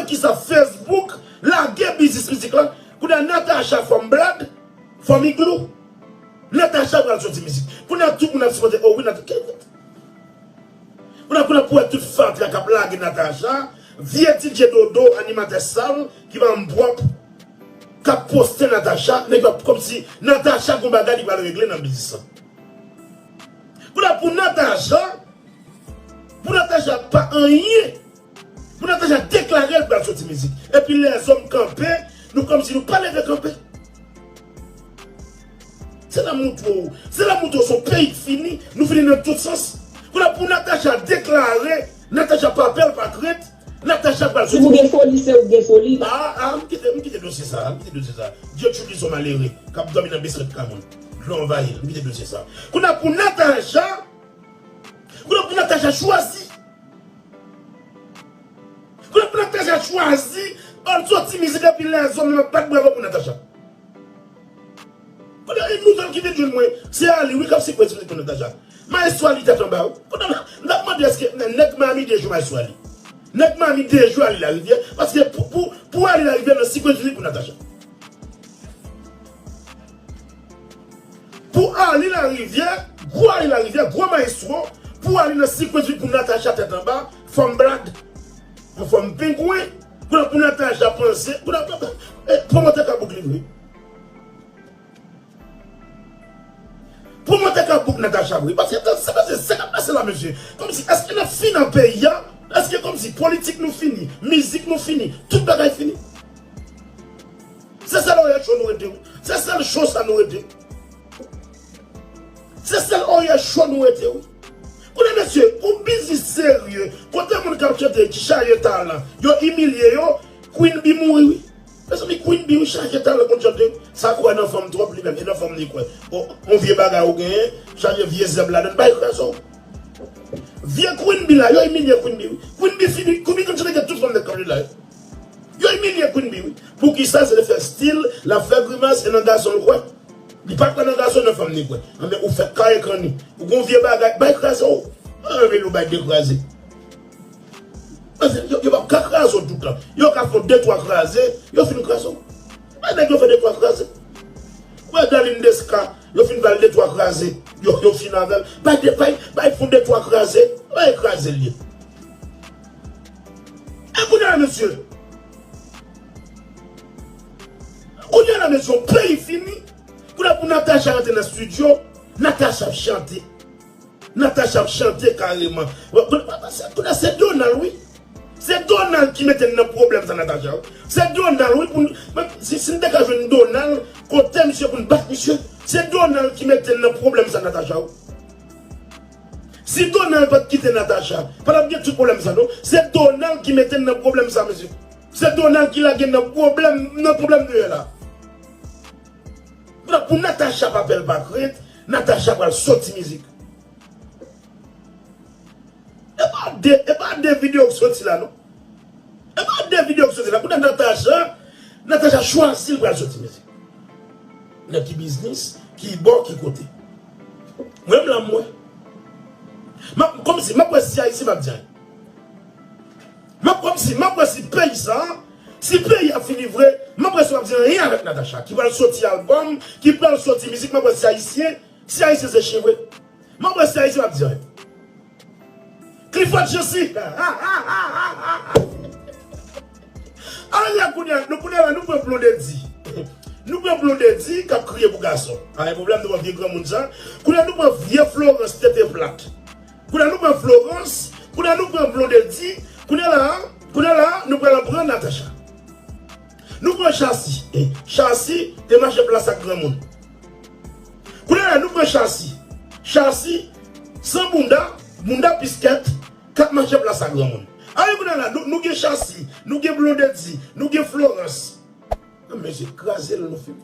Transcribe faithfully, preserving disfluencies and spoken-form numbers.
Kisa Facebook lage biznis mizik la? Kounye a Natacha fanm blad, fanm iglou. Natacha pral soti mizik. Kounye a tout moun ap sipòte, oh wi, Natacha. Kounye a, kounye a pou wè tout fatra k ap lage Natacha, vye D J Dodo, animatè sal, ki pa janm pwòp, k ap poste Natacha, nèg yo ap kòmsi Natacha gon bagay li pral regle nan biznis lan. Kounye a pou Natacha, pou Natacha pa anyen, pou Natacha deklare l pral soti mizik. Epi lèzòm kanpe, nou kòmsi nou pa leve kanpe. Se la m montre w. Se la m montre w se yon peyi k fini. Nou fini nan tout sans. Kounye a pou Natacha deklare, Natacha pa pè l pa krent, Natacha pral soti. Si w gen foli, se ou k gen foli. Ah, ah, m kite, m kite dosye sa, m kite dosye sa. Gertrude li se yon malere k ap dòmi nan basement kay moun. Dlo anvayi l, m kite dosye sa. Kounye a pou Natacha, kounye a pou Natacha chwazi. Kounye a pou Natacha chwazi, al soti mizik epi lèzòm nan ap bat bravo pou Natacha. Kounye a, yon nouvèl ki vin jwenn mwen, se Ali, wi, k ap sikwezi mizik pou Natacha. Maestro Ali tèt anba, wi. Kounye a, m t ap mande èske nèg Miami dejwe Maestro Ali. Nèg Miami dejwe Ali Larivière, paske pou, pou, pou Ali Larivière nan sikwezi mizik pou Natacha. Pou Ali Larivière, gwo Ali Larivière, gwo maestro, pou Ali nan sikwezi pou Natacha tèt anba, fanm blad, yon fanm pengwen, kounye a pou Natacha panse, kounye a, eh, pwomotè ka bouk li vre. Pwomotè ka bouk Natacha vre. Paske se, se, se sa k ap pase la, mesye. Kòmsi, èske n ap fini nan peyi a? Èske kòmsi politik nou fini, mizik nou fini, tout bagay fini? Se sèl oye cho nou rete, wi. Se sèl cho sa nou rete. Se sèl oye cho nou rete, wi. Kounye a, mesye, yon biznis serye, kote moun k ap chante ki chaje talan, yo imilye yo, Queen Bee mouri, wi. Mezanmi, Queen Bee, wi, chaje talan konn chante. Sa kwè nan fanm twòp li menm, e nan fanm li kwè. O, yon vye bagay ou genyen, chaje vye zèb ladann, bay kraze w. Vye Queen Bee la, yo imilye Queen Bee, wi. Queen Bee fini, Queen Bee konn chante ke tout fanm nèt k ap li la, wi. Yo imilye Queen Bee, wi. Poukisa se te fè stil, l ap fè grimas, e nan gason l kwè. Li pa kwè nan gason, nan fanm li kwè. Anben, ou fèk kare kanni. Ou gon vye bagay, bay kraze w. Anben, ou bay de kraze. Yo, yo p ap ka kraze w tout tan. Yo ka fè w de twa kraze, yo fin kraze w. Bay nèg yo fè de twa kraze. Ou wè Darline Desca, yo fin ba l de twa kraze. Yo, yo fin avè l. Bay de, bay, bay fon de twa kraze. Bay kraze l ye. E kounye a, mesye. Kounye a la, mesye, yon peyi fini. Kounye a pou Natacha rantre nan estidyo, Natacha ap chante. Natacha ap chante kareman. Kounye a se Donald, wi. Se Donald ki mete n nan pwoblèm sa, Natacha, wi. Se Donald, wi, pou n, menm si, si n te ka jwenn Donald, kote misye pou n bat misye. Se Donald ki mete n nan pwoblèm sa, Natacha, wi. Si Donald pa t kite Natacha, pa t ap gen tout pwoblèm sa, non. Se Donald ki mete n nan pwoblèm sa, mesye. Se Donald ki lage n nan pwoblèm, nan pwoblèm nou ye la. Pou, pou Natacha pa pè l pa krent, Natacha pral soti mizik. E pa de, e pa de videyo k soti la, non. E pa de videyo k soti la. Kounye a Natacha, Natacha chwazi l pral soti mizik. Nan ki biznis, ki bò, ki kote. Mwen, m la, mwen. M ap, kòmsi, m ap wè si Ayisyen m ap di anyen. M ap kòmsi, m ap wè si peyi sa, si peyi a fini vre, m ap wè si w ap di anyen avèk Natacha, ki pral soti albòm, ki pral soti mizik, m ap wè si Ayisyen, si Ayisyen se chen vre. M ap wè si Ayisyen ap di anyen. Clifford Chancy. Alè kounye a, nou kounye a la, nou pran Blondedy. Nou pran Blondedy k ap kriye pou gason. Pa gen pwoblèm, nou pran vye granmoun sa. Kounye a, nou pran vye Florence tete plat. Kounye a, nou pran Florence. Kounye a, nou pran Blondedy. Kounye a la, kounye a la, nou pral pran Natacha. Nou pran Chassi. Eh, Chassi te mache plas ak granmoun. Kounye a la, nou pran Chassi. Chassi, san bounda, bounda piskèt, k ap mache plas ak granmoun. Alè kounye a la, nou, nou gen Chassi, nou gen Blondedy, nou gen Florence. Nan, mesye, kraze l, nou fini.